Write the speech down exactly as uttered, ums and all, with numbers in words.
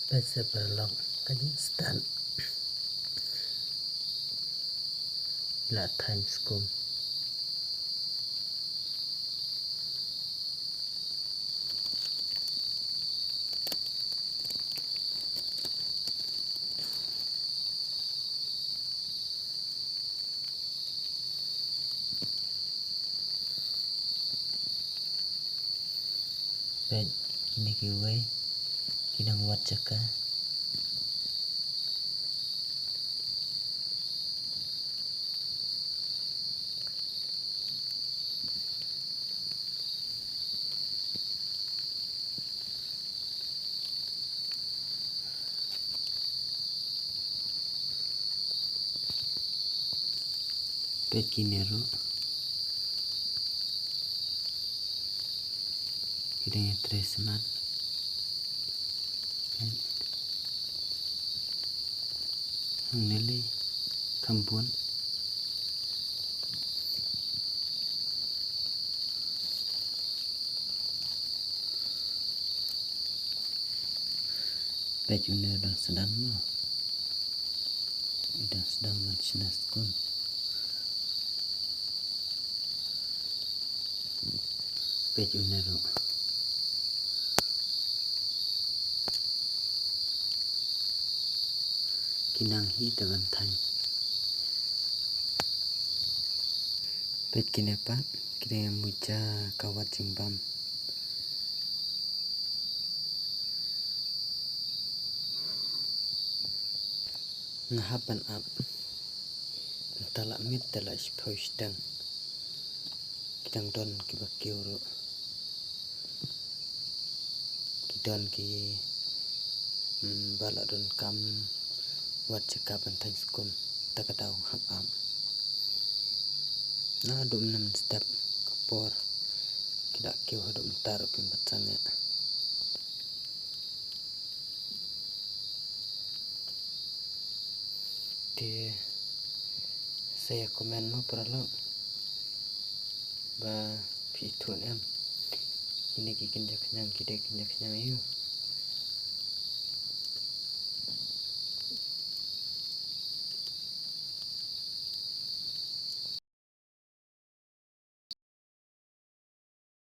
Peit sa paralok ka jingstad. La thaiñ skum. Peit, kine kiwei ki dang wad jaka. Peit kine ruh. Ki dang ïatrei smat. Peit. Hangne lei kham bun. Peit une u dang sdang mo. U dang sdang ban shna skum. Peit une ruh. Ki nang hi te ban thaiñ. Peit kine pat, ki dang ïa muit ja ka wat jingbam. Nga hap ban ap. Mynta la miet te la shiphew shiteng. Ki dang don kiba kiew ruh. Ki don ki, mm, ba la donkam wat jaka ban thaiñ skum. Ta ka daw hap ap. Naduh mynne mynstep ka por ki da kiew haduh mynta ruh kim pat sangeh. Te sa ïa comment mo paralok ba phi ithuh ne em. Kine ki kynja khñiang, ki dei kynja khñiang aiu?